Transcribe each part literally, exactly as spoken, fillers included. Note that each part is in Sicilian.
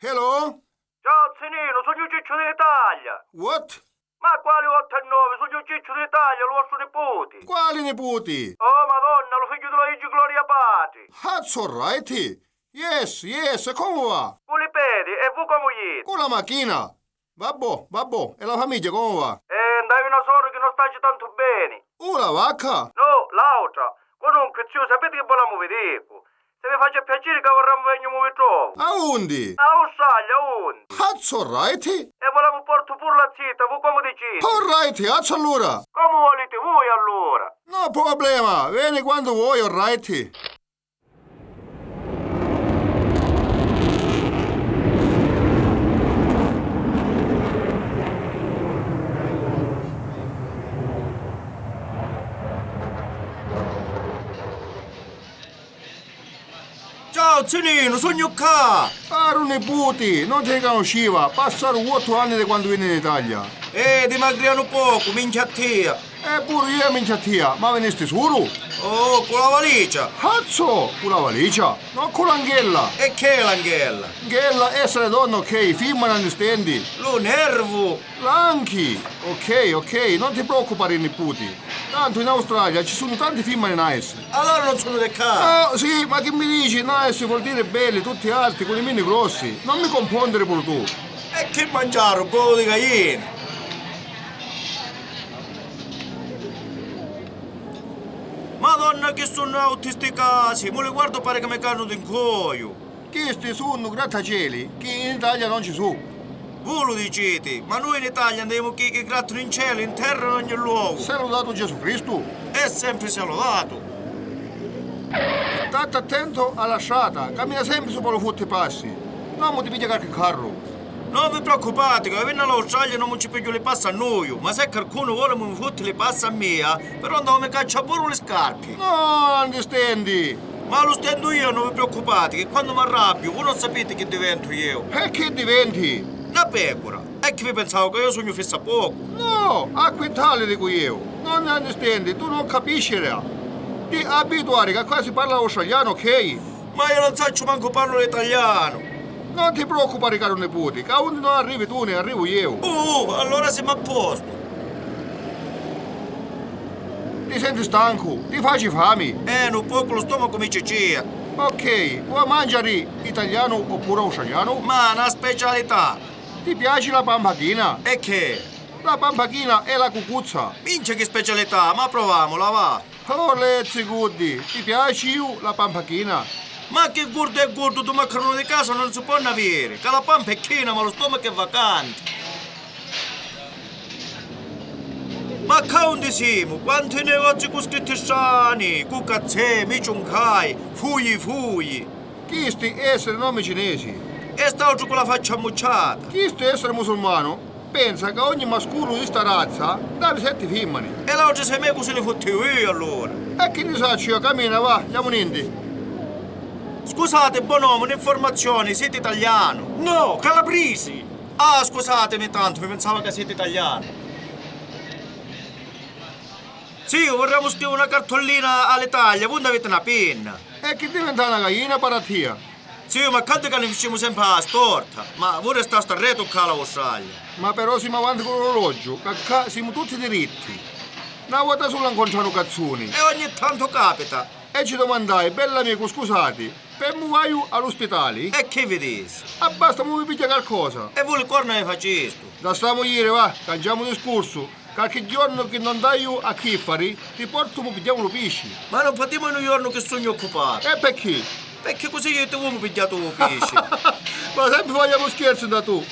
Hello? Ciao, zi Ninu, sugnu Cicciu di l'Italia. What? Ma quali ottu e novi? Sugnu Cicciu di l'Italia, lu vostru niputi. Quali niputi? Oh, Madonna, lu figghiu di Luigi Gloria Patri. That's alright. Yes, yes, e comu va? Cu li pedi, e vu comu jiti? Cu la machina. Vabbò, vabbò, e la famigghia comu va? Eh, nd'haiu na soru chi non staci tantu beni. U la vacca? No, l'autra. Comunque, ziu, sapiti chi vulamu vidicu? Se vi faci piaciri ca vorramu vegnu mu vi trovu. Aundi? A Australia, aundi? That's alright. E vulamu portu puru la zita, vu comu diciti? Alright, azzu allura. Comu voliti vui allura. No problema, veni quandu voi, alright. Ciao, zi Ninu, sugnu ccà! Caru niputi, non ti ricanusciva, passaru ottu anni di quandu vinni in Italia. Eh, dimagria nu pocu, minchia a tia! E puru iu minchia a tia, ma vinisti sulu? Oh, cu la valicia! Cazzo, cu la valicia? No cu l'anghella! E che è l'anghella? Anghella essere donna, ok, fimmana, understand? Lu nervu! L'anchi! Ok, ok, non ti preoccupari, niputi. Tantu in Australia ci sunnu tanti fimmani nice. Allora non sunnu di ccà? Oh, sì, ma chi mi dici? Nice vuol dire belli, tutti alti, cu li mini grossi. Non mi confondere puru tu. E chi manciaru, covu di gallina? Madonna, chi sunnu auti sti casi! Mu li guardu, pari ca mi canu di ncoju! Chisti sunnu grattacieli chi in Italia non ci su. Vu lu diciti, ma nui in Italia nd'avemu chi, chi grattanu in celu, in terra, in ogni luogu. Sia lodatu Gesù Cristu. E sempri sia lodatu. Statti attento a la strata, camina sempri supra lu futti passi. Nomu ti pigghia qualchi carru. Non vi preoccupati, ca vinni a l'Australia non mu ci pigghiu li passi a nuiu, ma se carcunu voli mu mi futti li passi a mia, però nd'haiu mi caccia puru li scarpi. No, understand. Ma lu stendu iu, non vi preoccupati, chi quandu m'arrabbiu, vu non sapiti chi diventu iu. E chi diventi? Na pecura. E chi vi pensau ca iu sugnu fissa pocu? No, a quintali dicu iu. Non understand, tu non capisciri. Ti abituari ca qua si parla australianu, ok? Ma iu non sacciu mancu parlu l'italianu. Non ti preoccupari, caru niputi, ca undi non arrivi tu, ne arrivu iu. Uh, uh, allora simu a postu. Ti senti stancu? Ti faci fami? Eh, nu pocu lu stomacu mi cicia. Ok, vuoi mangiari italiano oppure australiano? Ma na specialità! Ti piaci la pampachina? E che? La pampachina è la cucuzza. Minchia chi specialità, ma provamula, va! Oh, let's guddi, ti piaci iu la pampachina? Ma chi gurdu è gurdu, du maccarunu di casa non si pò n'aviri, ca la pampa è china ma lu stomacu è vacanti. Ma ccà undi simu? Quanti negozi cu scritti strani, cu cazzè, mi ciuncai, fuji fuji. Chisti essere nomi cinesi. E st'autru cu la faccia ammucciata. Chistu essere musulmanu. Pensa ca ogni masculu di sta razza nn'havi setti fimmani. E l'autri sei me cu si li futtiu iu allura? E chi nni sacciu iu, camina, va, jamuninni. Scusati, bonomu, n'informazioni, siti talianu? No, calabrisi! Ah, scusatimi tantu, mi pinsava ca siti talianu. Ziu, vurremu scrivi una cartullina a l'Italia, vu nn'aviti na pinna? E chi diventa na gallina, para tia? Ziu, ma caddu ca ni ficimu sempri a la storta! Ma vu restasti arretu ccà a l'Australia! Ma però simu avanti cu l'orologiu, ca ccà simu tutti diritti! Na vota sula ncontrau nu cazzuni. E ogni tantu capita! E ci domandai, bell'amicu, scusati, pemmu vaiu a l'uspitali? E chi vi dissi? Abbasta, mu vi pigghia calcosa! E vu li corna vi facistu! Lassamu jiri, va, canciamu discursu! Calchi jornu chi non nd'haiu a chi fari, ti portu mu pigghiamu lu pisci. Ma non putimu nu jornu chi sugnu occupatu. E pecchì? Pecchì cusì iu e tu mu pigghiatu u pisci. Ma sempri faiamu scherzi nta tu.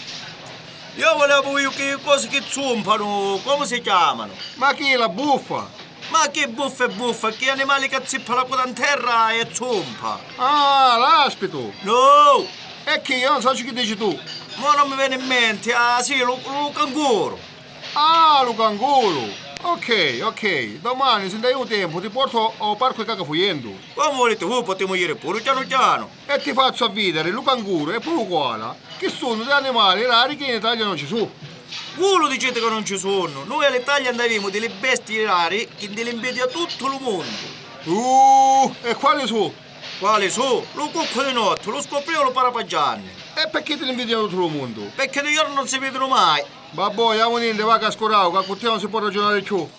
Iu vuliamu iu chi cosi chi zumpanu, comu si chiamanu? Ma chi, la buffa? Ma chi buffa e buffa, chi animali ca zippa la cuda nterra e zumpa. Ah, l'aspitu! No! E chi, iu non sacciu chi dici tu. Mo non mi veni in menti, ah sì, lu, lu canguru. Ah, lu canguru! Ok, ok. Domani, si nd'haiu tempu, ti portu o parcu di Cacafujendu. Comu vuliti vu, putimu jiri puru chianu chianu. E ti fazzu a vidiri lu canguru e puru u koala, chi sunnu di animali rari chi in Italia non ci su. Vu lu diciti ca non ci sunnu. Nui a l'Italia nd'avimu di li bestii rari chi ndi li nvidia tuttu lu mundu. Uh, e quali su? Quali su? Lu cuccu di notti, lu scopriu lu parapaggianni. E pecchì ti ni nvidia tuttu lu mundu? Pecchì di jornu non si vidinu mai. Babbò, jamuninni, va ca scurau, ca cu tia non si pò raggiunari cchiù.